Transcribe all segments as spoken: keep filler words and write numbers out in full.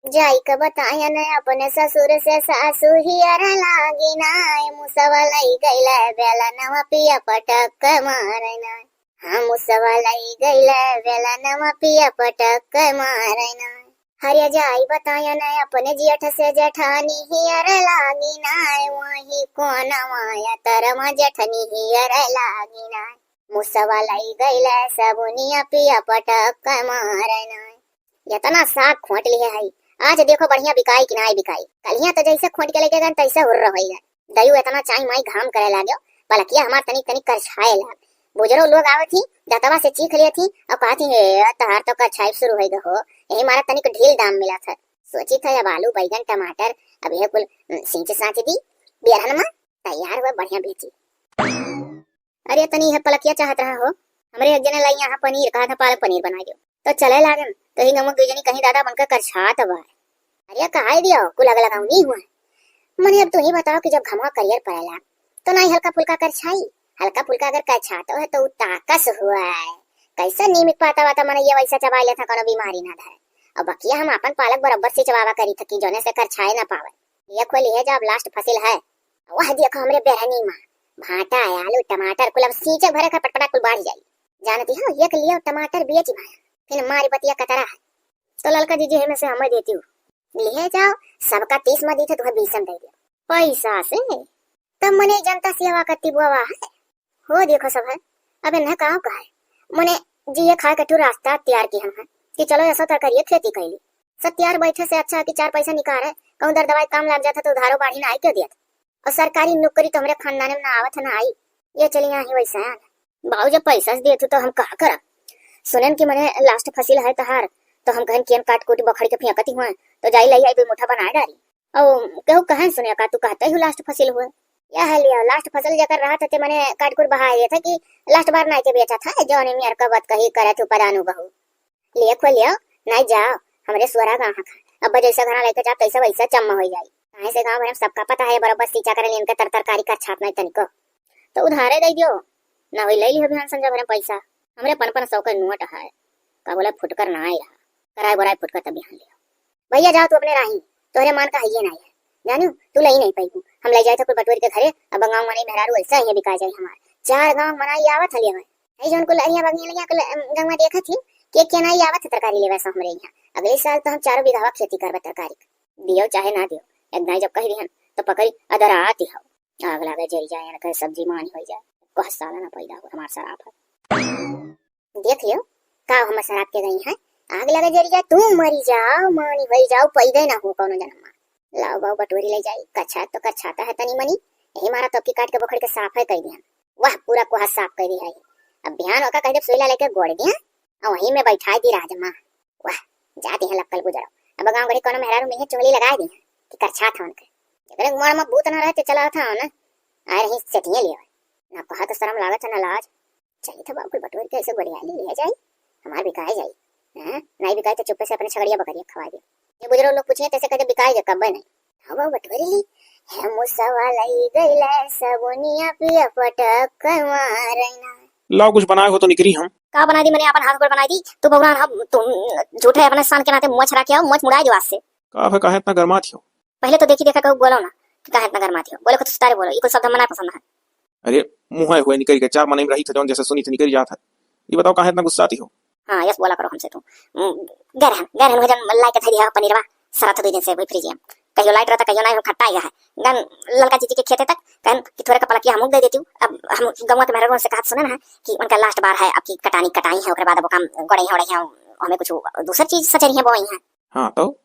जाई के बतायन अपने ससुर से सासु हियर लागी नाय, मुसवा लई गइले बेलनवा पिया पटक के मारे नाय। हाँ, मुसवा लई गइले बेलनवा पिया पटक के मारे नाय। हरिया जाई बतायन अपने जेठ से जेठानी हियर लागी नाय, वही कोनवा या तरवा जेठनी हियर लागी नाय। मुसवा लई गइले सबुनिया पिया पटक के मारे नाय। इतना साग खोंट लिहे हई, आज देखो बढ़िया बिकाई कि नाय बिकाई। कलिया तो जैसे खोंट के लेके गन तैसे हुर्र होई गन। दयू इतना चाई माई घाम करे लाग्यो, पलकिया हमार तनिक तनिक करछाए लाग। बुजरो लोग आवत ही, दतवा से चीख लेत ही और कहत ही, "ए, तहार तो करछाई शुरू होई गो हो, यही मारा तनिक ढील दाम मिला था।" सोची था अब आलू, बैगन, टमाटर, अब यह कुल, उम, सींच साँच दी, बियरहन मा तैयार हुआ बढ़िया बेची। अरे तनी है पलकिया चाहत रहा हो, हमरे एक जने लाई यहाँ पनीर, कहा था पालक पनीर बना दो, तो चले लागन, तो ही गमक दुई जनी कहीं दादा बनकर करछात बा। अरे कहाई दियो, कुल अगला गाँव नहीं हुआ। मने अब तू ही बताओ कि जब घमवा करियर पड़ेला, तो नाई हल्का फुल्का करछाई, हल्का फुल्का अगर करछातो है तो उ ताकस हुआ है। कैसे नीमिक पाता वाता मने ये वैसा चबाई लेता, कोनो बीमारी ना धरे। और बकिया हम अपन पालक बराबर से चबावा करी थकी, जोने से करछाए ना पावे। ये खोली है जब लास्ट फसिल है। वह देखो हमरे बेरहनी मा भाटा है, आलू, टमाटर कुल अब सींचे भरे का पटपटा कुल बाढ़ जाई। जानती हो, एक लियो टमाटर बेच माया, फिर मारी बतिया कतरा है। तो ललका जीजी है में से हमें देती हूँ, ले जाओ, सबका तीस मा दी थे, तुम्हें बीस मा दे दियो। पैसा से? तब मने जनता सेवा करती बुआ है। हो देखो सब है, अब इन्हें का कहे, मने जिए खाए के ठू रास्ता तैयार की हम है कि चलो ऐसा तरकारी खेती कैली। सब तैयार बैठे से अच्छा है कि चार पैसा निकाल है, कहूँ दर दवाई काम लग जाता तो उधारो बाढ़ी ना आई क्यों दिया था। और सरकारी नौकरी तो हमरे खानदान में ना आवत है ना आई। ये चली यहाँ ही वैसे है। बाबू जब पैसा से देत हो तो हम का करब? सुनन कि मने लास्ट फसिल है तहार, तो हम कहन कियन काट कूट बखड़ के फेंकत ही हुआ, तो जाई लाई आई मुठा बनाए डारी। और केहू कहन सुने का तू कहते ही लास्ट फसिल हुआ। यह है लिया लास्ट फसल जकर रहा था ते मने काट कूट बहाए देता कि लास्ट बार नाई के बेचा था, जौन मियर का बात कही करे तू परानू बहू। लिए खो लियो, नाई जाओ, हमरे सुअरा गाँव का। अब जैसा घरा लेके जाओ तैसा वैसा चम्मा हो जाई। काहे से गाँव भर में सबका पता है बराबर सींचा करे इनके तर तरकारी का छाप नहीं तनिको। तो उधारे दे दियो, ना होई ले लियो बिहान संझा भर में पैसा। हमरे पन पन सौ के नोट है, का बोला फुटकर ना आए रहा, कराए बोराए फुटकर तब बिहान लियो। भैया जाओ तू अपने राही, तोहरे मान का हइये ना है। जानू, तू लई नहीं पाई, हम ले जाए थे कुल बटोरी के घरे, अब गाँव मनाई मेहरारू ऐसा ही बिका जाए हमार। चार गाँव मनाई आवत हलिया है। है जौन कुल अरिया बगिया लिया कुल, अम, गंगवा देखत ही, के के नाई आवत है तरकारी लेवे से हमरे यहाँ। अगले साल तो हम चारों बीघावा खेती करबे तरकारी के। दियो चाहे ना दियो, एक दाई जब कह दिहन, तो पकड़ी अदर आती हो। आग लागे जरी जाए, ना कहे सब्जी मानी हो जाए। कह साला ना पैदा हो, हमार शराब है। देख लियो, का हम शराब के गई हैं? आग लगे जरी जा, तू मरी जाओ, मानी होई जाओ, पैदे ना हो कौनो जन्म में। लाओ बाऊ बटोरी ले जाई, कच्छा तो कच्छाता है तनी मनी, यही मारा तो की काट के बोखड़ के साफ है कह दिया। वाह, पूरा कोहा साफ कह दिया है। अब बिहान होकर कह दे सुईला लेके गोड़ दिया, और वहीं में बैठाई दी राजमा। वाह, जाती हैं लक्कल गुजरो। अब गाँव गढ़ी कौनो मेहरारू मिले चुंगली लगाए दी हैं कि कच्छा था उनके। जकरे मन में भूत ना रहते चला था ना, आए रही सेठिए लिए। ना कहा तो शर्म लागत है ना लाज। चाहिए था बाबू बटोर के ऐसे गोलियाली लिया जाए, हमार बिकाए जाए। हाँ, नहीं बिकाए तो चुप्पे से अपने छगड़िया बकरिया खवा दे। ये बुजुर्ग लोग पूछे तैसे कहते बिकाए जा कब्बे नहीं। हाँ बाबू बटोरी ली, है मुसवा लाई गईले सबुनिया पिया पटक के मारे ना। लाओ कुछ बनाए हो तो निकरी हम। का बना दी, मैंने अपन हाथ गोड़ बनाई दी, तू बबुरान हम, तुम झूठे अपने सान के नाते मोछ रखे हो, मोछ मुड़ाए दो आज से। का है, काहे इतना गरमात हो? पहले तो देखी देखा कहू बोलो ना, कि काहे इतना गरमात हो, बोले को तो सुतारे बोलो, ये कुल शब्द हमना पसंद है। अरे, मुँह है हुए निकल के, चार मनई में रही थे, जौन जैसे सुनी थे निकल जात है। ये बताओ, काहे इतना गुस्साती हो? हाँ, यस बोला करो हमसे तू। उम, गरहन, गरहन भजन लाई के धरी है पनीरवा, सरत दो दिन से वही फ्रिज में। कहियो लाइट रहता, कहियो नहीं, खट्टा आया है। गन ललका जीजी के खेते तक, कहन कि थोड़े का पलकिया हमू दे देती हूँ। अब हम गौवा के मेहरारू से कहत सुने ना कि उनका लास्ट बार है, अब की कटानी कटाई है, ओकरे बाद अब काम गोड़े हैं, ओड़े हैं, हमें कुछ दूसर चीज सचरी है, बोई है। हाँ, तो?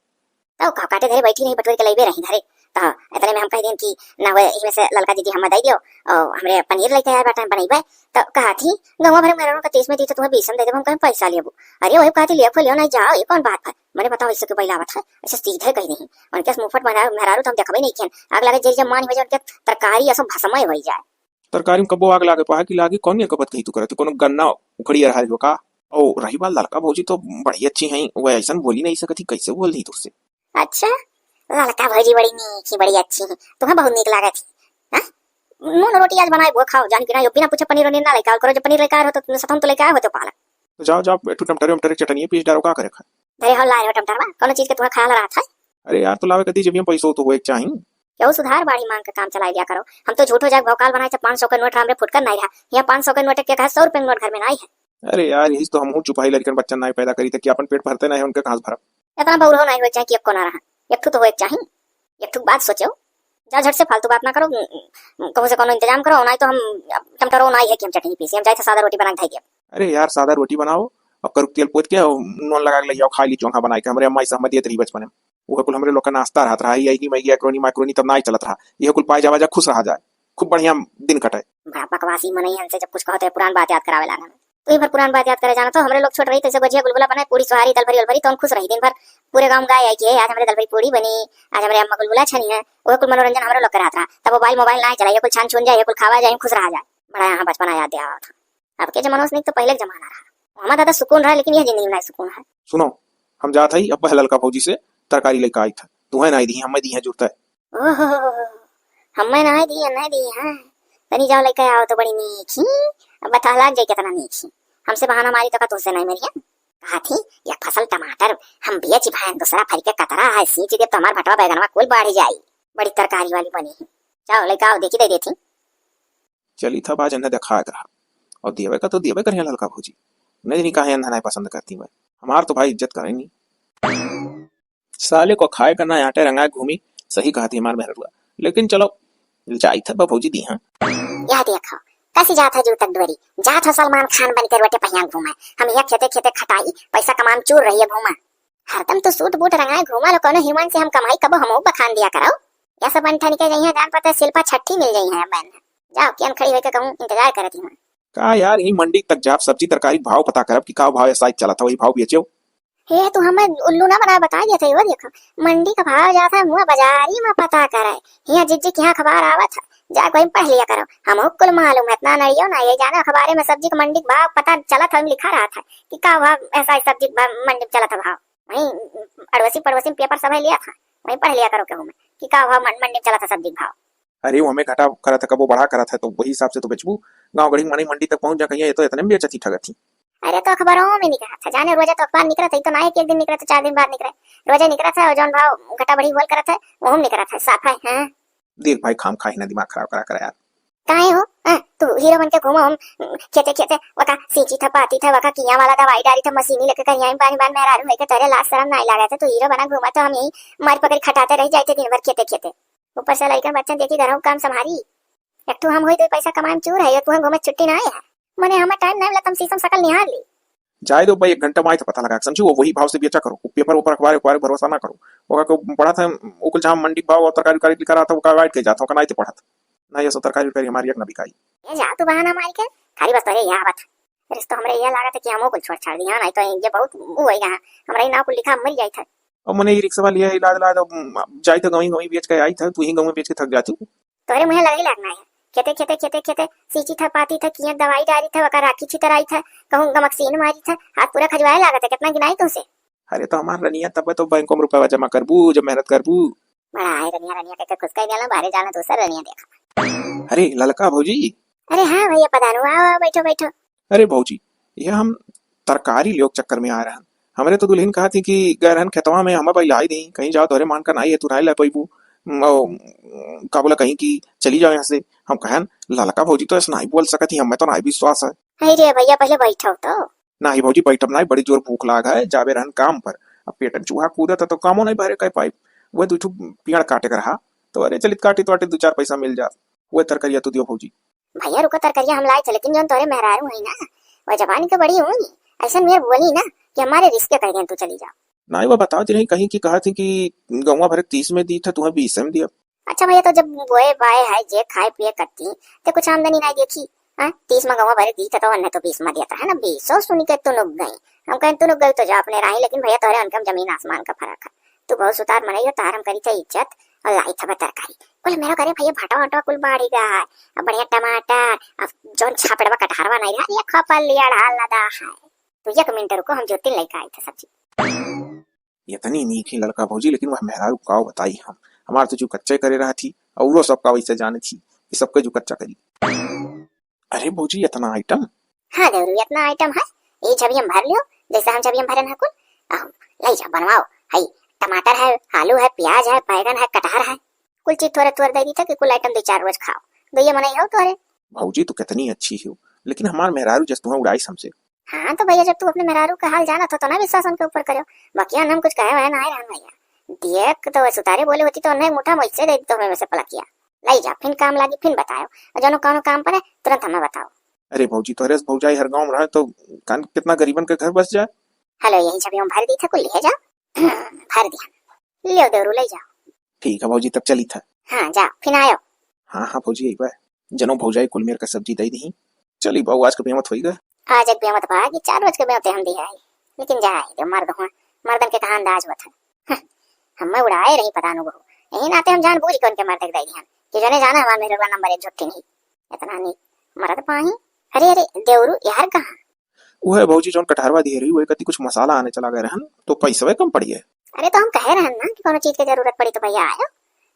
तो का काटे धरे बैठी रही, बटोर के लइबे रही धरे। तो इतने में हम कह देन कि ना हुए, इमे से ललका दीदी हम दे दियो, और हमरे पनीर लेके आए बाटे, हम बनइबे। तो कहा थी, "गौवा भरे में का तीस में दी तो तुम्हें बीस में दे देबो।" हम कहें, "पैसा लेबो?" अरे वही कहा थी, "ले फो लियो, नहीं जाओ, ये कौन बात है?" मैंने बताओ, इससे क्यों बैलावत है, ऐसे सीधे कह दही। उनके मुफट मेहरारू, मेहरारू तो हम देखबे नहीं कियन। आग लगे जेरी जब मान हो जाए, उनके तरकारी ऐसा भसमय हो जाए। तरकारी में कबो आग लागे, पहा की लागे, कौन ये कबत कही तू करत, कोनो गन्ना उखड़ी रहा हो का? ओ, रही बात ललका भौजी तो बड़ी अच्छी हैं, वो ऐसन बोली नहीं सकती, कैसे बोल दी तुझसे? अच्छा, ललका भौजी बड़ी नीक ही, बड़ी अच्छी हैं, तुम्हें बहुत नीक लागत ही। हाँ? नून रोटी आज बनाए वो खाओ, जान बिना, यो बिना पूछे पनीर वनीर ना लेके आओ करो, जब पनीर लेके आ रहे हो तो तुमने सतम तो लेके आए हो तो पालक। तो जाओ, जाओ, बैठो, टमाटर वमाटर चटनी पीस डालो, का करे खा? धरे हो, लाए हो टमटरवा, कौनो चीज के तुम्हें ख्याल रहत है? अरे यार, तो लावे कती जब ये पैसो तो होए के चाही। केहू सुधार बाढ़ी मांग के काम चलाए दिया करो। हम तो झूठो जाके भौकाल बनाए थे, पाँच सौ के नोट हमरे फुटकर नहीं रहा। यहाँ पाँच सौ के नोट के कहा, सौ रुपए के नोट घर में नहीं है। अरे यार, यही तो हमहू चुपाई लड़कन बच्चन नहीं पैदा करी थे कि अपन पेट भरते नहीं, उनके कहाँ से भरब? इतना बउरहो नहीं होए के चाही कि एको ना रहा। एक ठू तो होए के चाही। एक ठू बात सोचो, जा झट से फालतू बात ना करो। कहूँ से कोनो इंतजाम करो, नहीं तो हम टमटरो नहीं है कि हम चटनी पीसी, हम जाए थे सादा रोटी बना के खाई दिया। अरे यार, सादा रोटी बनाओ, अब करुक तेल पोत के और नून लगा के ले आओ, खा ली चोखा बनाए के। हमरे अम्मा ई सब हमें देत रही बचपन में। वह कुल हमरे लोग का नाश्ता रहत रहा, यही मैगी, मैक्रोनी, मैक्रोनी तब ना ही चलत रहा। यह कुल पाए जावा जा, खुश रहा जाए, खूब बढ़िया दिन कटे। बड़ा बकवासी मनई, हमसे जब कुछ कहो तो पुरान बात याद करावे लागल। तू ही भर पुरान बात याद करे जाना, तो हमरे लोग छोट रही तैसे गोजिया गुलगुला बनाए, पूरी सोहारी, दल भरी उल भरी, तो हम खुश रही दिन भर। पूरे गाँव गाय आई कि आज हमरे दल भरी पूरी बनी, आज हमरे अम्मा गुलगुला छनी है, वह कुल मनोरंजन हमरे लोग के रहत रहा। तब मोबाइल मोबाइल ना चलाइए, कुल छान छून जाए, कुल खावा जाए, खुश रहा जाए। बड़ा यहाँ बचपना याद दिया था। अब के जमाना से नहीं तो पहले के जमाना रहा। हमारा दादा सुकून रहा, लेकिन यह जिंदगी में नहीं सुकून है। सुनो, हम जात हई अब ललका भौजी से तरकारी लेके आई था, तुम्हें नहीं दी, हमें दी है जुरता है। ओहो, हमें नहीं दी, नहीं दी है। तनी जाओ लेके आओ तो बड़ी मीठी, अब बता लाग जाए कितना मीठी। हमसे बहाना मारी तो का तुझसे नहीं मेरी है? कहा थी, एक फसल टमाटर हम बेच भाई, दूसरा फरी के कतरा है, सींच दे तो हमार भटवा बैगनवा कुल बाढ़ जाई। बड़ी तरकारी वाली बनी है। जाओ लेके आओ, देखी दे देती। चली था बाज इन्हें देखा रहा। और देवे का तो देवे करिया ललका भौजी। नहीं, नहीं, काहे अंधा नहीं पसंद करती मैं। हमार तो भाई इज्जत करे नहीं। साले को खाए का ना आटे रंगा घूमी, सही कहा थी हमार मेहरुआ। लेकिन चलो, जाई था बा भौजी दी हाँ। या देखो, कसी जात है जू तक डोरी, जात हो सलमान खान बन के रोटे पहिया घूमे। हम यहाँ खेते खेते खटाई, पैसा कमाम चूर रही है घूमा। हरदम तो सूट बूट रंगाए घूमा लो, कोनो हिमन से हम कमाई कबो हमहू बखान दिया करो। या सब बन ठन के जइहे, जान पता शिल्पा छठी मिल जइहे बन। जाओ, कियन खड़ी होके कहूँ, इंतजार करत ही हूँ। का यार, यही मंडी तक जाब, सब्जी तरकारी भाव पता करब कि का भाव ऐसा चलत है, वही भाव बेचो। हे, तू हमें उल्लू ना बनाए, बता दिया था, वो देखो, मंडी का भाव जाता है, मुआ बाजारी में पता करे। हिया जिज्जी के यहाँ अखबार आवत है, जा कोई पढ़ लिया करो, हमहू कुल मालूम है, इतना नड़ियो ना, ये जाने अखबारे में सब्जी के मंडी के भाव पता चलत है, लिखा रहत है कि का भाव ऐसा सब्जी के भाव मंडी में चलत है भाव। वहीं अड़ोसी पड़ोसी में पेपर सब है लिया था, वहीं पढ़ लिया करो केहू में कि का भाव मन-, मंडी में चलत है सब्जी के भाव। अरे, वो हमें घटा करत है, कबो बढ़ा करत है, तो वही हिसाब से तो बेचबू। गाँव गढ़ी मानी मंडी तक पहुँच जा, कहिया ये तो इतने में बेचत ही ठगत ही। अरे, तो अखबारों में निकलत है, जाने रोजे तो अखबार निकलत है, तो ना है कि एक दिन निकले तो चार दिन बाद निकले, रोजे निकलत है, और जौन भाव घटा बढ़ी बोल करत है, वो हम निकलत है, साफ है, हैं? देख भाई, खाम खा ही ना दिमाग खराब करा कर यार। काहे हो? हाँ, तू हीरो बन के घूमो, हम खेते खेते वका सींची था, पाती था, वका किया वाला दवाई डाली था, मशीनी लेके कहीं आई बानी बान मेहरारू लेके, तेरे लाज शरम नहीं लगा था, तू हीरो बना घूमा तो हम यही मार पकड़ खटाते रह जाते दिन भर खेते खेते। ऊपर से लड़कन बच्चन देखी घरों काम संभारी। एक तो हम होई तो पैसा कमाए में चूर है, एक तू हम घूमे छुट्टी ना आए है। मने हमें टाइम नहीं मिला, तुम शीशम शकल निहार ली। जाए दो भाई, एक घंटा में आए तो पता लगा, समझू, वो वही भाव से बेचा करो, वो पेपर ऊपर अखबार अखबार भरोसा ना करो। वो का पढ़ा था, वो कुल जहाँ मंडी भाव और तरकारी उरकारी लिखा रहा था, वो का वाइट के जाता, वो का नहीं तो पढ़ा था। ना ये सब तरकारी उरकारी हमारी एक ना बिकाई। ये जा तू बहाना मार के, खाली बस तोरे यह आवत। रिश्तो हमरे यह लागत है कि हमो कुल छोड़ छाड़ दिया, नहीं तो ये बहुत वो है यहाँ, हमरा ही नाव कुल लिखा मर जाई था। अब मने ये रिक्शा लिया है, लाद लाद, अब जाई था गवई गवई बेच के आई था, तू ही गवई बेच के थक जाती। तोरे मुँहे लगे लागना है, खेते खेते खेते खेते सींची था, पाती था, किया दवाई डारी था, वका राखी छितराई था, कहूँ गमकसीन मारी था, हाथ पूरा खजुआए लागत है, कितना गिनाई तुमसे। अरे तो हमार रनिया, तब तो बैंकों में रुपया जमा करबू, जब मेहनत करबू। बड़ा है रनिया, रनिया कहके खुश कर दिया, बाहरे जाना दूसर रनिया देखा। अरे ललका भौजी। अरे हाँ भैया पधारू, आओ, आओ, बैठो, बैठो। अरे भौजी, ये हम तरकारी लियो के चक्कर में आए रहन। हमरे तो दुल्हन कहा थी कि गए रहन खेतवा में, हमें भाई लाई दी, कहीं जाओ तोरे मान का नाई है, तू नाई ला पैबू। म-, ओ, का बोला कहीं कि चली जाओ यहाँ से। हम कहन, ललका भौजी तो ऐसा नहीं बोल सकत ही, हमें तो नहीं विश्वास है। अरे भैया पहले बैठो तो। नाही भौजी, बैठब नाही, बड़ी जोर भूख लाग है, जाबे रहन काम पर। अब पेट में चूहा कूदत है तो कामो नहीं बहरे कर पाइब। वह दू ठो पेड़ काटे के रहा, तो अरे चलित काटी तो दू चार पैसा मिल जात। वह तरकरिया तू दियो भौजी। भैया रुको, तरकरिया हम लाए थे, लेकिन जौन तोरे मेहरारू है ना, वह जबान के बड़ी हुई, ऐसा मेर बोली ना कि हमारे रिश्ते कर दें, तू चली जाओ। नाही, वह बताओ रही कहीं कि कहा थी कि गौवा भरे तीस में दी था, तुम्हें बीस में दिया। अच्छा भैया, तो जब बोए बाए है, जे खाए पिए करती, ते कुछ आमदनी नहीं देखी? हाँ, तीस में गवा भरे दी तो, तो अन्ने तो बीस में देता है ना, बीसो सुन के तुनुक गई। हम कहें, "तुनुक गई तो जा अपने राही, लेकिन भैया तोहरे उनके में जमीन आसमान का फर्क है। तू बहुत सुतार मनई हो, तार हम करी थे इज्जत और लाई था तरकारी।" बोले, "मेरा करे भैया, भाटा वाटा कुल बाढ़ी गया है, अब बढ़िया टमाटर, अब जौन छापड़वा कटहरवा नहीं रहा, ये खपल लिया ढाल लदा है। तो एक मिनट रुको, हम ज्योति लेके आई थे सब्जी।" इतनी नीक ही ललका भौजी, लेकिन वह मेहरारू काव बताई हम। हमार तो जू कच्चे करे रहा थी, और वो सबका वैसे जाने थी कि सबके जू कच्चा करी। अरे भौजी, इतना आइटम? हाँ देवरू, इतना आइटम है, ये झबियम भर लियो, जैसे हम झबियम भरन है कुल, आहो, लई जा, बनवाओ। हई, टमाटर है, आलू है, प्याज है, बैगन है, कटहर है। कुल चीज थोरे थोरे दे दी था कि कुल item दो चार रोज खाओ। दो ये मनई हो तोरे। भौजी, तू कितनी अच्छी हो, लेकिन हमार मेहरारू जस तुहा उड़ाइस हमसे। हाँ, तो भैया, जब तू अपने मेहरारू का हाल जानत हो, तो ना विश्वास उनके ऊपर करो। बाकी हम कुछ कहे हुए ना आए रहन भैया। देख, तो सुतारे बोले होती, तो उन्हें मुठा मुझसे दे दी, तो हमें में से पलक किया। लई जा, फिन काम लागी, फिन बताओ। और जौनो कौनो काम पड़े, तुरंत हमें बताओ। अरे भौजी, तोहरे से भौजाई हर गाँव में रहे, तो कान कितना गरीबन के घर बस जाए। हेलो, यही सब यूं भर दी था, कुल ले जाओ। भर दिया। लियो देवरू, ले जाओ। ठीक है भौजी, तब चली था। हाँ, जाओ, फिर आयो। हाँ, हाँ भौजी, एक बार जनो भौजाई कुल मेर का सब्जी दे दी। चली बाबू, आज का बेमत होई गए। आज एक बेमत बा कि चार रोज के बेमते हम दिया है, लेकिन जाए दो, मर्द हुआ, मर्दन के कहा अंदाज होत है। हम्म, हमें उड़ाए रही पता नु बहू, यही नाते हम जान बूझ के उनके मर्द के दे दिहन कि जने जाना हमार मेहरवा नंबर एक झुट्ठी नहीं, इतना नहीं मर्द पाही। अरे, अरे, देवरू यार कहाँ? वो है भौजी, जौन कटहरवा दिए रही, वो कति कुछ मसाला आने चला गए रहन, तो पैसवे कम पड़ी है। अरे, तो हम कहे रहन ना कि कोनो चीज के जरूरत पड़ी तो भैया आयो,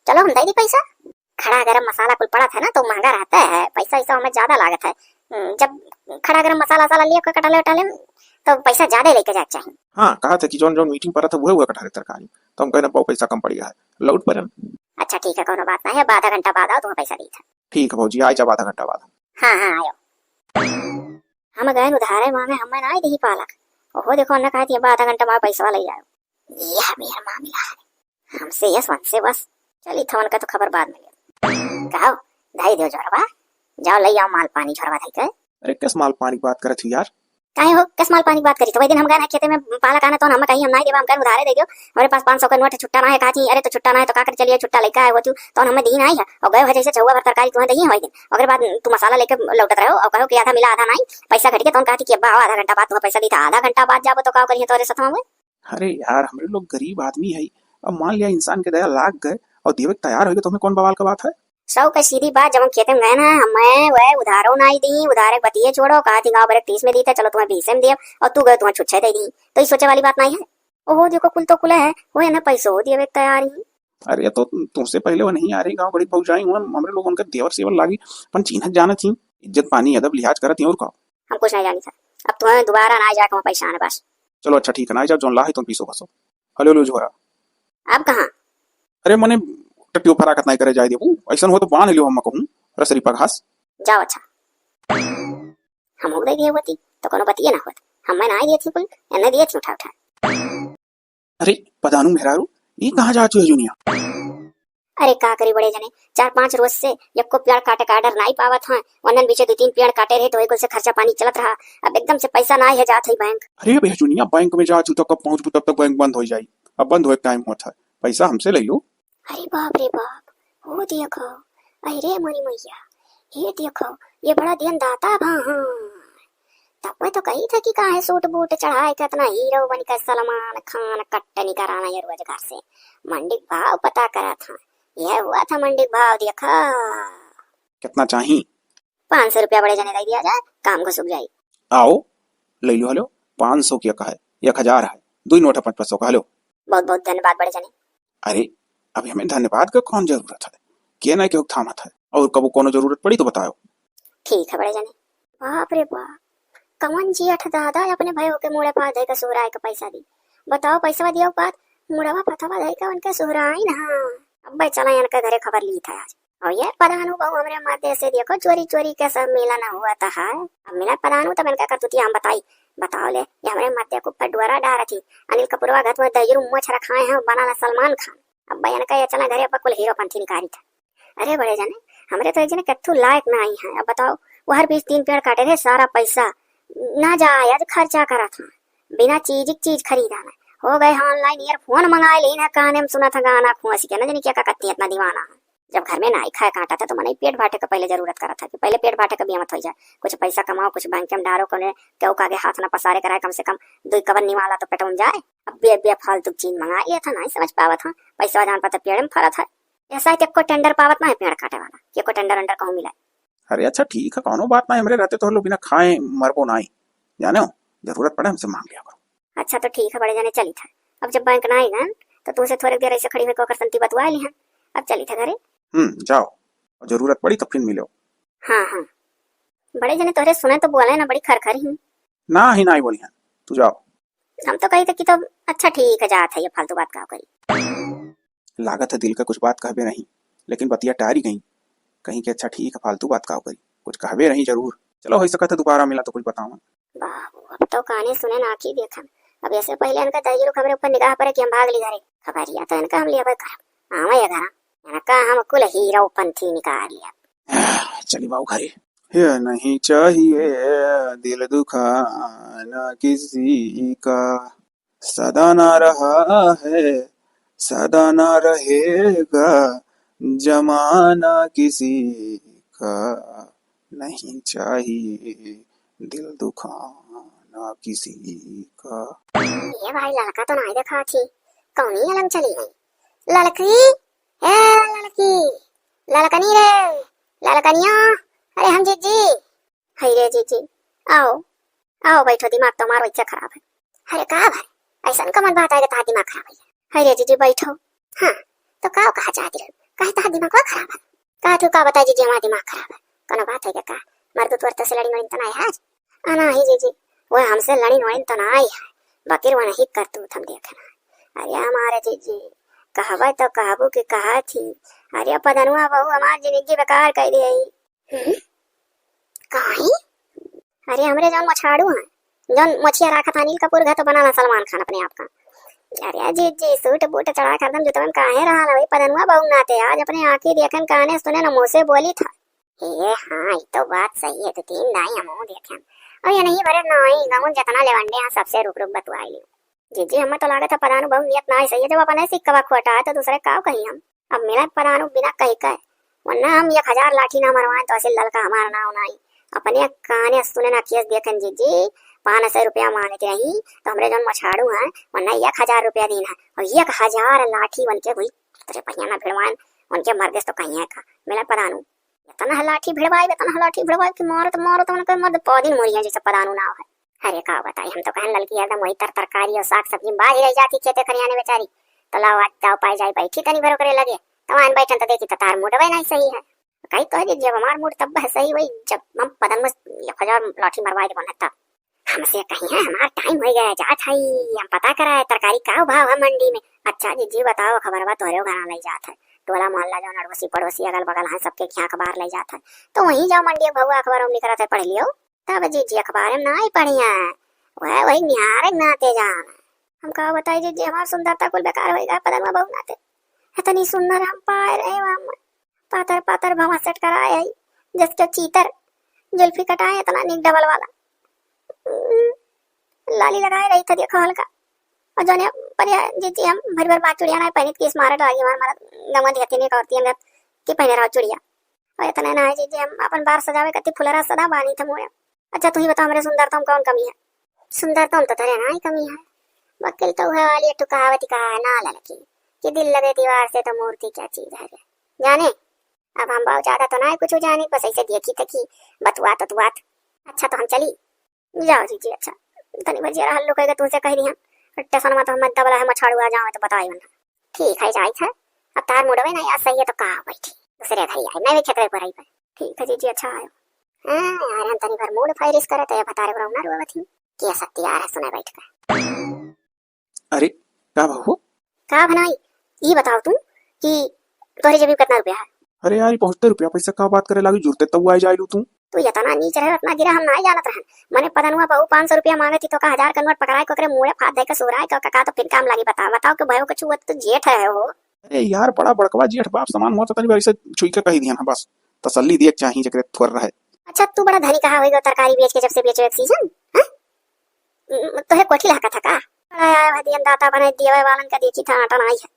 चलो हम दे दी पैसा। खड़ा गरम मसाला कुल पड़ा था ना, तो महंगा रहता है, पैसा वैसा हमें ज्यादा लागत है। हम्म, जब खड़ा गरम मसाला वसाला लिए कोई कटाले उटाले, तो पैसा ज्यादा लेके जाए के चाहिए। हाँ, कहा था कि जौन जौन meeting पर था, वह वह कटहरे तरकारी, तो हम कहना बहुत पैसा कम पड़ गया है, लौट पर। अच्छा ठीक है, कोनो बात नहीं है, आधा घंटा बाद आओ, तुम्हें पैसा दी था। ठीक है भौजी, आ जाओ आधा घंटा बाद। हाँ, हाँ, आयो। हम गए उधारे मांगे, हमें ना दी पालक। ओहो, देखो, उन्हें कहा थी, "अब आधा घंटा बाद पैसा ले जाओ।" यह मेरा मामला है। हमसे यस, हमसे बस। चली, थवन का तो खबर बाद में ले। कहो, धाई दो झोरवा, जाओ ले आओ माल पानी झोरवा धाई के। अरे, किस माल पानी की बात करत हो यार? काहे हो, किस माल पानी की बात करी? तो वही दिन हम गए ना खेते में पालक आना, तो हम कही, "हम नहीं देबा, हम कहे उधारे दे दो, हमारे पास पाँच सौ का नोट है, छुट्टा ना है।" कहा थी, "अरे, तो छुट्टा ना है तो का कर, चलिए छुट्टा लेकर आए हो तू।" तो हमें दी नहीं है, और गए हो जैसे चौवा भर तरकारी तुम्हें दही है वही दिन। ओकरे बाद तू मसाला लेके लौटत रहो और कहो कि आधा मिला, आधा नहीं, पैसा घट गया। तो हम कहा थी कि अब्बा आओ, आधा घंटा बाद तुम्हें पैसा दी था, आधा घंटा बाद जाबो तो का करिए तोरे साथ में? अरे यार, हमरे लोग गरीब आदमी है, अब मान लिया इंसान के दया लाग गए और देवे के तैयार हो गए, तो हमें कौन बवाल का बात है? सौ का सीधी बात, जब हम खेते में गए ना, हमें वह उधारो नाई दी, उधारे के बतिये छोड़ो, कहा थी गाँव भरे तीस में दी था, चलो तुम्हें बीस में दिए, और तू गए तुम्हें छुच्छे दे दी, तो ये सोचे वाली बात नहीं है। ओहो, देखो, कुल तो कुल है, वो है ना, पैसो देवे के तैयार ही। अरे, तो तुमसे पहले वो नहीं आ रही, गाँव बड़ी भौजाई हुआ, हमरे लोग उनका देवर सेवर लागी, अपन चीन्हत जानत ही, इज्जत पानी अदब लिहाज करत ही, और का? हम कुछ नहीं जानी था, अब तुम्हें दोबारा ना जाके वहाँ पैसा आने बस। चलो अच्छा ठीक है, ना जाओ, जौन ला है तुम पीसो घसो। हलो लो झोरा। अब कहाँ? अरे मने टट्टियो फराकत नहीं करे जाए देबू, ऐसन हो तो बांध लियो, हम कहूँ रसरी पघास। जाओ अच्छा। हम हो गए होती तो कोनो बतिये ना होत, हम मैं ना दिए थी कुल, एने दिए थी उठा उठा। अरे पदानू मेहरारू, ई कहाँ जात हो जुनिया? अरे का करी बड़े जने, चार पाँच रोज से यक्को पेड़ काटे का order नाई पावत हैं। वनन बीचे दो तीन पेड़ काटे रहे तो वही कुल से खर्चा पानी चलत रहा। अब एकदम से पैसा नाई है, जात है बैंक। अरे बे जुनिया, बैंक में जात हो तो कब पहुँचबू, तब तक बैंक बंद हो जाई। अब बंद होए के टाइम होत है, पैसा हमसे ले लो। अरे बाप रे बाप, हो देखो, अरे मोरी मैया, ये देखो, ये बड़ा दिन दाता भा। हाँ, तब मैं तो कही था कि काहे सूट बूट चढ़ाए के इतना हीरो बन के सलमान खान कट्टनी कराना ये रोज घर से। मंडी के भाव पता करा था, यह हुआ था मंडी के भाव, देखा। कितना चाही? पाँच सौ रुपया बड़े जने दे दिया जाए, काम घुसुक जाई। आओ, ले लो, हलो, पाँच सौ की एक है, एक हजार है, दुई नोट है पाँच पाँच सौ का, हलो। बहुत बहुत धन्यवाद बड़े जने। अरे, अभी हमें धन्यवाद का कौन जरूरत है? के ना केहू थामत है, और कबो कोनो जरूरत पड़ी तो बताओ। ठीक है बड़े जने। बाप रे बाप, कवन जेठ दादा अपने भयो के मुड़े पा धई के सुहराए के पैसा दी। बताओ, पैसा दियो बात, मुड़वा पथवा धई के उनके सुहराई ना। अब्बे चला इनके घरे खबर ली था आज। और ये पदानू बहू हमरे मध्य से देखो चोरी चोरी के सब मिलन हुआ था है। अब मिला पदानू तब इनका करतूतिया हम बताई। बताओ ले, ये हमरे मध्य के ऊपर डुअरा डारत ही। अनिल कपूरवा घत में दहिरू मोछ रखाए हैं, बना ला सलमान खान। अब बयान का ये चला घरे पर कुल हीरो पंथी निकारी था। अरे बड़े जने, हमरे तो एक जने कत्थू लायक ना आई है। अब बताओ, वो हर बीच तीन पेड़ काटे रहे, सारा पैसा ना जायज खर्चा करा था, बिना चीज की चीज खरीदा ना। हो गए हैं online earphone मंगाए लीन है, काने में सुना था गाना खुआसी के, ना जानी क्या का कत्ती इतना दीवाना है। जब घर में नाई खाए काटा था तो मनई पेट भाटे का पहले जरूरत करा था कि पहले पेट भाटे का बियामत हो जाए, कुछ पैसा कमाओ, कुछ बैंक में डारो, कोने केहू का आगे हाथ ना पसारे कराए, कम से कम दुई कबर निवाला तो पेटवा में जाए। अब बे, बे फालतू चीज मंगा लिया था, नहीं समझ पावत हाँ, पैसा जान पाते पेड़ में फरत है। ऐसा है कि एको टेंडर पावत ना है पेड़ काटे वाला, कि एको टेंडर वेंडर कहूँ मिला। अरे अच्छा ठीक है, कौनो बात ना है, हमरे रहते तो हम लोग बिना खाए मरबो ना, जाने हो, जरूरत पड़े हमसे मांग लिया करो। अच्छा तो ठीक है बड़े जने, चली था। अब जब बैंक ना आई ना, तो तुमसे थोड़े देर ऐसे खड़ी होकर ओकर संती बतुआ ली हैं। अब चली था घरे। हम्म, जाओ, और जरूरत पड़ी तो फिर मिलो। हाँ हाँ, बड़े जने तोहरे सुने तो बोले ना, बड़ी खर खर ही। ना ही ना ही बोली हैं, तू जाओ। हम तो कही थे कि तो अच्छा ठीक है, जात है, ये फालतू बात का करी। लागत है दिल का कुछ बात कहबे रही, लेकिन बतिया टारी गई। कहीं के अच्छा ठीक है, फालतू बात का करी, कुछ कहबे रही जरूर। चलो, हो सकत है दोबारा मिला तो कुछ बतावा। बाबू, अब तो काने सुने ना आँखी देखन। अब ऐसे पहले इनका दहिजरू हमरे ऊपर निगाह पड़े कि हम भाग ली घरे। खबरिया तो इनका हम लेबे करब। आवे ये घरा, इनका हम कुल हीरो पंथी निकाल लिया। चली बाबू घरे। ये नहीं चाहिए दिल दुखाना किसी का, सदा ना रहा है, सदा ना रहेगा जमाना किसी का, नहीं चाहिए दिल दुखाना किसी का। ये भाई, ललका तो नाई देखा थी, कौनी अलंग चली गई? ललकी, ए ललकी, ललकनी रे, ललकनिया, अरे हम जीजी। हई रे जीजी, आओ, आओ बैठो, दिमाग तो हमार वैसे खराब है। अरे का भाई, ऐसन कमन बात है कि तहार दिमाग खराब है? हई रे जीजी बैठो। हाँ, तो का कहा चाहती रहो? काहे तहार दिमाग खराब है? का तू का बताई जीजी, हमार दिमाग खराब है। कोनो बात है का? मर्द तोर से लड़ी मड़ी तो ना है आज? आ नाही जीजी, वह हमसे लड़ी वड़ी तो ना आई है, बाकिर वह नहीं करतूत हम देखे ना। अरे हमारे जीजी, कहबे तो कहबू कि कहा थी। अरे पदनुआ बहू हमार जिंदगी बेकार कर दे। हम्म? काहे? अरे हमरे जौन मोछाड़ू हैं, जौन मोछिया राखत अनिल कपूर घर तो बना ना सलमान खान अपने आप का। अरे जीजी, सूट बूट चढ़ा कर दम जुतवन काहे रहा ना वही पदनुआ बहू नाते, आज अपने आँखी देखन काने सुने न मुँह से बोली था। ए हाँ, ई तो बात सही है, तो तीन दाई हमहू देखेम। और ये नहीं भरे नाई, गहुन जितना लेवंडे हैं, सबसे रुक रुक बतुआई लियो। जीजी, हमें तो लागत है पदानु बहुत नियत ना है सही है, जब अपने सिक्कवा खोटा है तो दूसरे का कही हम। अब मिला पदानु बिना कही कहे, वरना हम एक हजार लाठी ना मरवाएं तो असिल ललका हमारा नाव नाई। अपने काने सुने ना केस देखें जीजी, पाँच सौ रुपया मांगत रही तो हमरे जौन मछाड़ू हैं, वरना एक हजार रुपया दीन है और एक हजार लाठी उनके हुई, तेरे पहिया ना भिड़वाएं, उनके मर्देस तो कहीं है का। मिला पदानु इतना लाठी भिड़वाइब, इतना लाठी भिड़वाइब कि मारत मारत उनके मद पौधी मोरिया जैसे पदानु नाव है। अरे का बताई, हम तो कहन ललकी हरदम वही तर तरकारी और साग सब्जी में बाझ रह जाती खेते खरियाने बेचारी। तो लाओ आज जाओ पाए जाए बैठी तनी भरो करे लगे। तो आन बैठन तो देखी तो तार मूडवे नहीं सही है। कही तो है कि जब हमार मूड तब है सही, वही जब हम पदन में एक हजार लाठी मरवाए देबो ना तब। हमसे कही है, हमार टाइम हो गया, जात है, हम पता करा है तरकारी का भाव है मंडी में। अच्छा जीजी बताओ, खबरवा तोहरे घरा लई जात है, टोला मोहल्ला जौन अड़ोसी पड़ोसी अगल बगल हैं सबके खिया अखबार लई जात है, तो वहीं जाओ मंडी भउआ अखबार में निकलत है पढ़ लियो। तब जीजी अखबार में ना ही पढ़िया है, वह वही निहारे नाते जान। हम का बताई जीजी, हमार सुंदरता कुल बेकार होई गा पदनवा बहू नाते। इतनी सुंदर हम पाए रहे वहाँ, पातर पातर भवा सेट कराए है, जस के चीतर, जुल्फी कटाए इतना नीक डबल वाला। हम्म, लाली लगाए रही था देखो हल्का। और जौने पर ये जीजी हम भर भर बात चुड़िया ना पहनित की स्मार्ट लागी हमार, हमार गंवा दिया तीन एक औरती हम की पहने रहो चुड़िया। और इतने ना है जीजी, हम अपन बार सजावे कती फुलरा सदा बानी था मोया। अच्छा तू ही बताओ हमरे सुंदरता में कौन कमी है? सुंदरता में तो तेरे ना ही कमी है। वकील तो है वाली एक ठो कहावत ही कहा है ना ललकी कि दिल लगे दीवार से तो मूर्ति क्या चीज है रे। जाने, अब हम बहुत ज्यादा तो ना कुछ जानी, बस ऐसे देखी तकी बतुआत उतुआत। अच्छा तो हम चली। जाओ जीजी, अच्छा तनी भर जियरा हल्लू कइके तुमसे कह दिहन। टेसनवा तो हम दबला है मछाड़ू आ जाओ तो बताई वरना। ठीक है जाई था। अब तार मुड़वे ना यार सही है तो का बैठी दूसरे घर आई, मैं भी खेतवे पर आई पे। ठीक है जीजी, अच्छा आयो। हाँ यार, हम तनी भर मूड फायरिस करे तो ये बतारे बरौना रोवत ही। के सत्यार है सुने बैठ के। अरे, का भा हो? का भनाई? ई बताओ तू कि तोहरे जेबी में कितना रुपया है? अरे यार, ई बहुते रुपया पैसा का बात करे लागी, जुरते तब आए जाइलू तू। तू इतना नीच रहे, इतना गिरा हम नाई जानत रहन। मने पदनुआ बहू पाँच सौ रुपया मांगे थी, तो का हजार का नोट पकड़ाए के ओकरे मुड़े फात दे के सुराए के का, का तो फिर काम लागी बता, बताओ कि भयो के छुअत तो जेठ है हो। अरे यार, बड़ा बड़कवा जेठ बाप समान हुआ तो तनी बार इसे छुई के कही दिया ना बस। तसल्ली दिए के चाही जेकरे थोर रहे। अच्छा, तू बड़ा धनी कहा होइगा तरकारी बेच के, जब से बेचो एक सीजन, हैं? उम, तोहे कोठी लागा था का? बड़ा आया है दियन दाता बने दियवे वालन का देखी था आटा नाई है।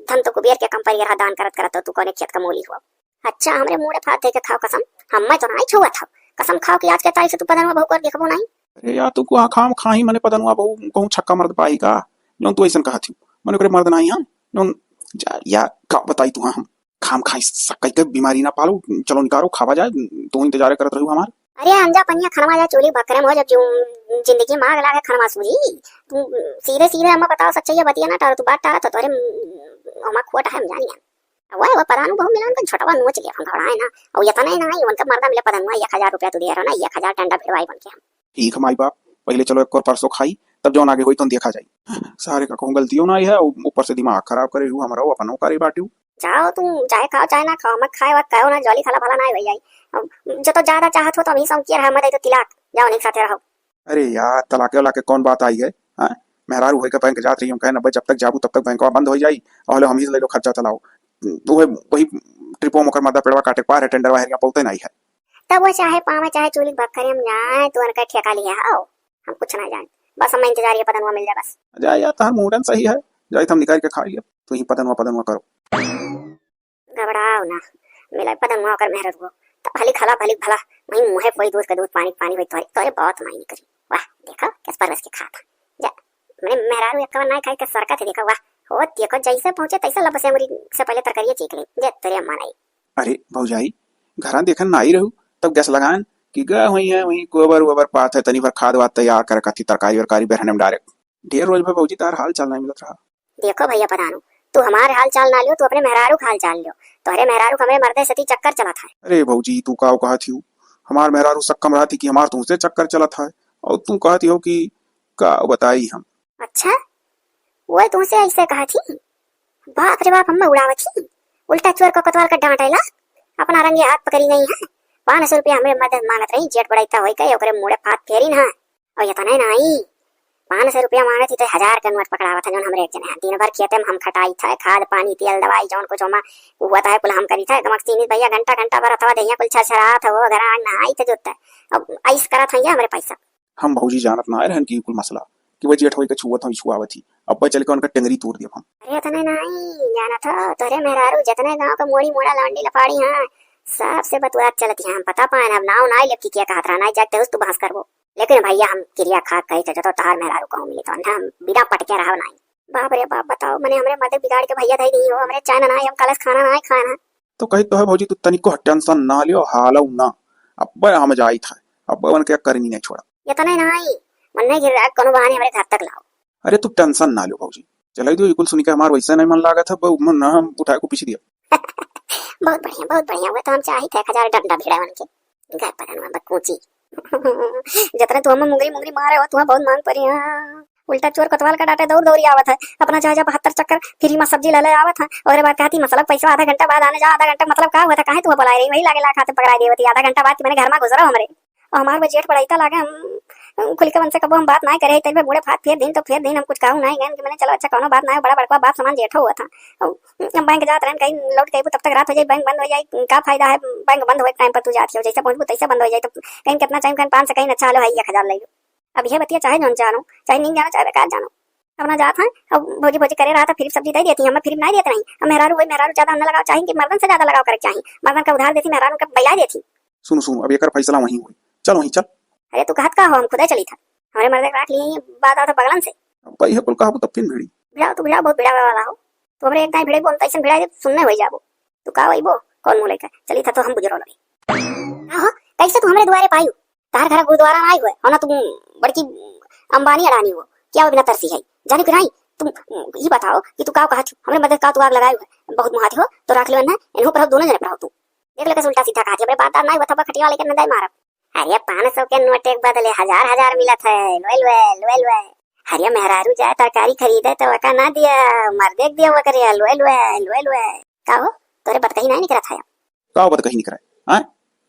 धन तो कुबेर के कम पर रहा दान करत करत तो तू कोने खेत का मोली हुआ। अच्छा, हमरे मुड़े फात दे के खाओ कसम, हम मैं तो नाई छुआ था। कसम खाओ कि आज के तारीख से तू पदनवा बहू कर देखबो नाई। अरे यार, तू कुआ खाम खाही मने पदनवा बहू कहूँ छक्का मर्द पाही का? जौन तू ऐसन कहा थी, मने ओकरे मर्द नाई हम, जौन जा, या का बताई तू हम। खाम खाई सक्कई के बीमारी ना पालो, चलो निकारो, खावा जाए, तू इंतजारे करत रहू हमार। अरे हम जा पनिया खनवा जा चूल्ही बकरे में हो, जब जू-, जिंदगी में आग लागे खनवा सूझी। तू सीधे सीधे हमें बताओ सच्चाई बतिया ना टारो, तू बात टारा तो तोरे हमार खोट है हम जानी है। वह, वह परानू बहू मिलन का छोटवा नोच गया हम घबराए ना, और ये तो नहीं ना, ये उनका मर्दा मिले पदनुआ एक हजार रुपया तू दे रहा ना, एक हजार टंडा भिड़वाई बन के हम। ठीक है माई बाप, पहले चलो एक और परसों खाई, तब जौन आगे होई तौन देखा जाई। सारे का कहूँ गलतियों नाई है, उ-, ऊपर से दिमाग खराब करे हु, हमरो अपनो करे बाटिउ। जाओ तुम, चाहे खाओ चाहे ना खाओ, मत खाए वत खाओ ना, जौली खाला भला नाई भई जाई। अब जो तो ज्यादा चाहत हो तो अभी सौंकिए रहा, मत आई तो तिलाक, जाओ नहीं साथे रहो। अरे यार, तलाके वाला के कौन बात आई है? हाँ? मेहरारू होई के बैंक जात रही, हम कहे ना, "भाई, जब तक जाबू तब तक बैंकवा बंद हो जाई, और हम ही से ले लो खर्चा चलाओ।" तो वही, वही ट्रिपो में ओकर मर्दा पेड़वा काटे के पार है, टेंडरवा हेरिया पौते नाई है। तब वो चाहे पावे चाहे चूली बखरे हम जाए, तू उनका ठेका लिया हो, हम कुछ ना जान, बस हम इंतजार ये पदनवा मिल जाए बस। जा यार, तहार मूडन सही है, जाई हम निकाल के खा लिया, तू ही पदनवा पदनवा करो। घबराओ ना, मिले पदनवा ओकर मेहररुओ। तब भली खला, भली भला, वहीं मुँहे कोई दूध के दूध, पानी के पानी होई तोहरे, तोहरे बहुत मायने करी। वाह, देखो, किस परवस के खात। जा, मने मेहरारू एक कवन नाई खाई के सरकत है, देखो, वाह। हो, देखो, जैसे पहुँचे तैसे लबसे मुरी से पहले तरकारिये चीख ले। जे तेरे अम्मा नाई। अरे, भौजाई, घरा देखन ना आई रहू, तब गैस लगान कि गा हुई है, वहीं गोबर वोबर पात है, तनी भर खाद वाद तैयार कर कथी तरकारी वरकारी बेरहने में डायरेक्ट। ढेर रोज भर भौजी तार हाल चाल नहीं मिलत रहा। देखो भैया परानू, तू हमार हाल चाल ना लियो, तू अपने मेहरारू का हाल चाल लियो। तोहरे मेहरारू का हमरे मर्दे सती चक्कर चलत है। अरे भौजी, तू काव कहत हियो? हमार मेहरारू सक्कम रहती कि हमार तुमसे चक्कर चलत है, और तू कहत हो कि का बताई हम। अच्छा, वो तुमसे ऐसे कहत ही? बाप रे बाप, हम्मे उड़ावत ही। उल्टा चोर को कोतवाल का डांटेला, अपना रंगे हाथ पकड़ी नहीं है। पाँच सौ रुपया हमरे मर्दे मांगत रही, जेठ बड़ैता होई के ओकरे मुड़े फात फेरी ना। और इतने नाई, पाँच सौ रुपया मांगत ही तो हजार के नोट पकड़ावत है, जौन हमरे एक जने हैं। दिन भर खेते में हम खटाई था, खाद पानी, तेल दवाई, जौन कुछ ओमा हुआ था, कुल हम करी था। एकदम सीमित भैया घंटा घंटा भर अथवा दहिया कुल छरछरात है, वो घर आग नहाई थे जोतता है। अब ऐस करत है ये हमरे पैसा। हम भौजी जानत ना रहन कि कुल मसला, कि वो जेठ होई के छुअत होई, छुआवत ही। अब चल के उनका टेंगरी तोड़ दिया हम। अरे इतने नाई जानत हो, तोरे मेहरारू जितने गांव के मोड़ी मोड़ा लांडी लफाड़ी हैं, सबसे बतुआत चलत है। हम पता पाए ना, अब नाव नाई लेब कि क्या कहत रहा, नाई जाके उस तू बहस करबो। लेकिन भैया, हम किरिया खा कही थे, जो तो तहार मेहरारू कहूँ मिली तो ना, हम बिना पटके रहब नाई। बाप रे बाप, बताओ, मने हमरे मर्दे बिगाड़ के भैया धई दी हो, हमरे चैन नाई, हम कलस खाना नाई खाना। तो कही तो है भौजी, तू तनिको टेंशन ना लियो, हालऊ ना। अब्बे हम जाई था, अब्बे उनके करनी नहीं छोड़ा। इतने नाई, मन्ने गिर रहा, कोनो बहाने हमरे घर तक लाओ। अरे तू टेंशन ना लियो भौजी, चलाई दियो, ई कुल सुनी के हमार वैसे नहीं मन लागत है, बहु मन ना हम उठाए को पीछे दिया। बहुत बढ़िया, बहुत बढ़िया, वो तो हम चाही थे एक हजार डंडा भिड़ा उनके। गए पता ना बकूची। जतने तू हमें मुंगरी मुंगरी मारे हो, तुम्हें बहुत मांग पड़ी है। उल्टा चोर कोतवाल का डांटे दौड़ दौड़ी आवत है, अपना जा जा बहत्तर चक्कर, फ्री में सब्जी ले ले आवत है, और बाद कहती मतलब पैसा आधा घंटा बाद आने जा, आधा घंटा मतलब का हुआ था, काहे तू बोला रही, वही लागे ला खाते पकड़ाई देवती, आधा घंटा बाद कि मैंने घर में घुस रहा हमरे। और हमार वो जेठ बड़ाई ता लागे, हम, हम खुल के उनसे कबो हम बात ना करे, तब बूढ़े फात फेर दिन तो फेर दिन हम कुछ कहूँ ना गए कि मैंने चलो अच्छा कोनो बात ना है, बड़ा बड़का बाप समान जेठो हुआ था। और हम बैंक जात रहन, कहीं लौट के अइबू तब तक रात हो जाए, बैंक बंद हो जाए, का फायदा है बैंक बंद हुए टाइम पर तू जाती हो, जैसे पहुँचबू तैसे बंद हो जाए, तो कहीं कितना टाइम कहीं पाँच सौ कहीं अच्छा लो है एक हजार ले लो। अब ये बतिया चाहे जौन जानो, चाहे नहीं जानो, चाहे बेकार जानो, अपना जात है। अब भौजी भौजी करे रहा था, फिर सब्जी दे देती, हम फिर नहीं देते नहीं। अब मेहरारू वही मेहरारू ज्यादा न लगाओ, चाहे कि मर्दन से ज्यादा लगाओ करे चाहे, मर्दन का उधार देती, मेहरारू का बैला देती। सुनो सुनो, अब एकर फैसला वहीं होई, चल वहीं चल। अरे तू कहत का हो, हम खुदे चली था, हमरे मर्दे के राख लिए बात आवत बगलन से। अब भाई है कुल कहबू तब फिर भिड़ी। भिड़ाओ तू भिड़ाओ, बहुत भिड़ावे वाला हो। तू हमरे एक दाई भिड़े बोल, तैसन भिड़ाई दे, सुनने होई जाबो। तू का वही बो, कौन मुँह लेकर चली था तो हम बुजुर्ग लगे। का हो, कैसे तू हमरे दुआरे पाई हो? तार घर गुरुद्वारा ना आई हुए हो ना, तू बड़की अंबानी अडानी हो, क्या वो बिना तरसी है? जाने कि नहीं, तुम ये बताओ कि तू का कहत हो, हमरे मदद का तू आग लगाई हुए, बहुत मुहाती हो, तो राख ले ना, इन्हों पर हो, दोनों जने पर हो तू। देख ले कैसे उल्टा सीधा कहत है, हमरे बात ना हुआ था, खटिया लेके न दे मारब। अरे पाँच सौ के नोट एक बदले हजार हजार मिलत है, लोए लोए, लोए लोए। अरे मेहरारू जाए तरकारी खरीदे तो वका ना दिया, मर्दे के दिया वकरे, लोए लोए, लोए लोए। का हो, तोरे बतकही नहीं निकलत है? का बतकही निकले? हाँ?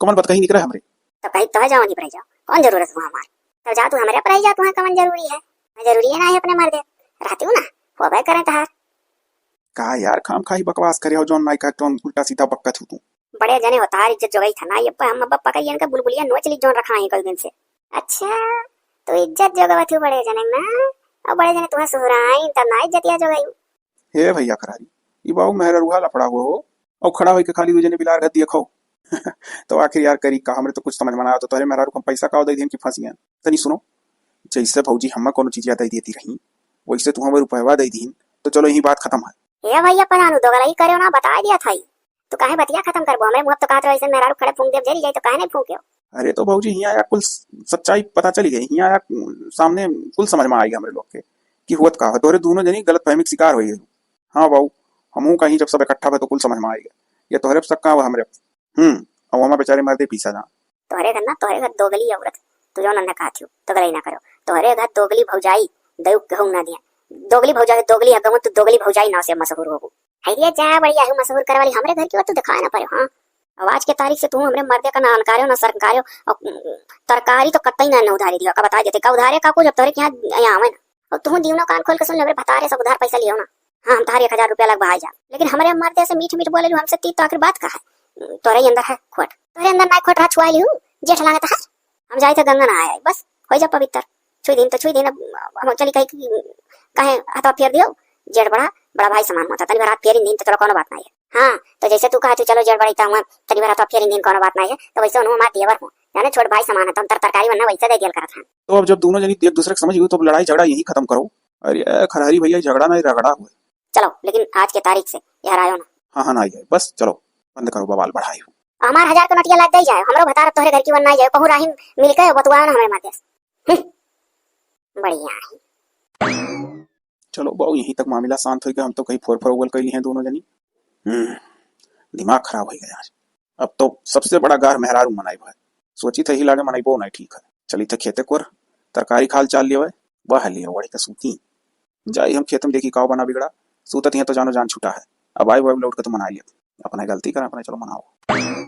कमन बतकही निकले हमरे? तो कही तो जाओ नहीं पर जाओ, कौन जरूरत हुआ हमार? तो जा तू हमरे पर ही जा, तुम्हें कमन जरूरी है? मैं जरूरी है ना है अपने मर्दे, रहती हूँ ना, होबे करें तहार। का यार, खाम खाही बकवास करे हो, जौन नाई का जौन उल्टा सीधा बकत हो तू। बड़े जने हो, तहार इज्जत जोगाई था ना, ये हम अब पकड़ लियन का बुलबुलिया नोच ली जौन रखा है कई दिन से। अच्छा, तो इज्जत जोगावत हो बड़े जने ना, और बड़े जने तुम्हें सुहराई तब ना इज्जतिया जोगाई। हे भैया करारी, ई बाऊ मेहररुआ लफड़ा हुआ हो, और खड़ा होइके खाली दू जने बिलार घर देखो। तो आखिर यार करी का, हमरे तो कुछ समझ में ना आवत, तोहरे मेहरारू को हम पैसा का दे दिहन कि फंसियन। तनी सुनो, जैसे भौजी हमें कोनो चीजिया दे देती रही, वैसे तू हमें रुपयवा दे दिहन, तो चलो यही बात खत्म है। ए भैया परानू, दोगलई करियो ना, बता दिया था ई। तू काहे बतिया खत्म करबो? हमरे मुँह तो कहत रहो, ऐसे मेहरारू खड़े फूंक देब, जरी जाई तो काहे नहीं फूंक्यो? अरे तो भौजी, हियाँ आया कुल स-, सच्चाई पता चली गई। हियाँ आया, सामने कुल समझ में आई हमरे लोग के कि हुअत का है। तोहरे दोनों जनी गलत फहमी के शिकार हो गई। हाँ बाऊ, हमहू कहीं जब सब इकट्ठा भा तो कुल समझ में आई गया। ये तोहरे पे शक का हुआ हमरे पे? हम्म, अब हमारे बेचारे मर्दे पीसा जा। तोहरे घर ना, तोहरे घर दोगली औरत, तू जौन अन्य कहत हो, दोगलई ना करो। तोहरे घर दोगली भौजाई, दयु केहू ना दिया। दोगली भौजाई, दोगली है, गवन तू दोगली भौजाई नाव से मशहूर होबू। है रे जा, बड़ी आहू मशहूर करे वाली, हमरे घर की ओर तू दिखाए ना पड़े, हाँ। अब आज के तारीख से तू हमरे मर्दे का ना अनकार्यो, ना सरकार्यो, और तरकारी तो कतई ना, ना उधारी दियो, का बताइ देते, का उधारे का कुछ, अब तोहरे के यहाँ, यहाँ आवे ना। और तू दीवनो कान खोल के सुन ले, हमरे भतारे सब उधार पैसा लियो ना। हाँ, हम तोहरे एक हजार रुपया लग बहाई जा, लेकिन हमरे मर्दे से मीठ मीठ बोले लू, हमसे तीत तो आखिर बात का है? तोहरे ही अंदर है खोट, तोहरे अंदर ना खोट रहा, छुआ लिहू, जेठ लागत है। हम जाइत है गंगा नहाए आई, बस होइ जा पवित्र। छुई दिन तो छुई दिन, अब हम चली कही कि काहे हथवा फेर दियो, जेठ बड़ा, बड़ा भाई समान होता, तनी भर हाथ फेर दिन तो चलो कौनो बात नहीं है। हाँ, तो जैसे तू कहा तू चलो जेठ बड़ा इतना हुआ, तनी भर हथवा फेर दिन कौनो बात नहीं है, तो वैसे उन्होंने मार दिया वर हो, जाने छोट भाई समान है, तो हम तर तरकारी वरना वैसे दे दियल करत हैं। तो अब जब दोनों जनी एक दूसरे के समझ गई तो अब लड़ाई झगड़ा यहीं खत्म करो। अरे खरहरी भैया, झगड़ा नहीं रगड़ा हुआ। चलो, लेकिन आज के तारीख से यार आयो ना। हाँ हाँ, ना आई है, बस चलो, बंद करो बवाल बढ़ाई। हमार हजार के नोटिया लाग दे जाए, हमरो भतार तोहरे घर की वन ना जाए, कहूँ राही मिल के बतुआओ ना हमरे माते से। हम्म, बढ़िया है। चलो बाऊ, यहीं तक मामला शांत हो गया। हम तो कहीं फोर फोर उगल कैली हैं दोनों जनी। हम्म, दिमाग खराब हो गया आज। अब तो सबसे बड़ा गार मेहरारू मनाई भाई। सोची थे ही लागे मनैबो नहीं ठीक है। चली थे खेते कोर, तरकारी खाल चाल लियो है, वह लियो वही का सूती। जाई हम खेत में देखी काव बना बिगड़ा, सूतत यहाँ तो जानो जान छुटा है। अब आई वो लौट के तो मना लियो, अपना गलती कर, अपना चलो मनाओ।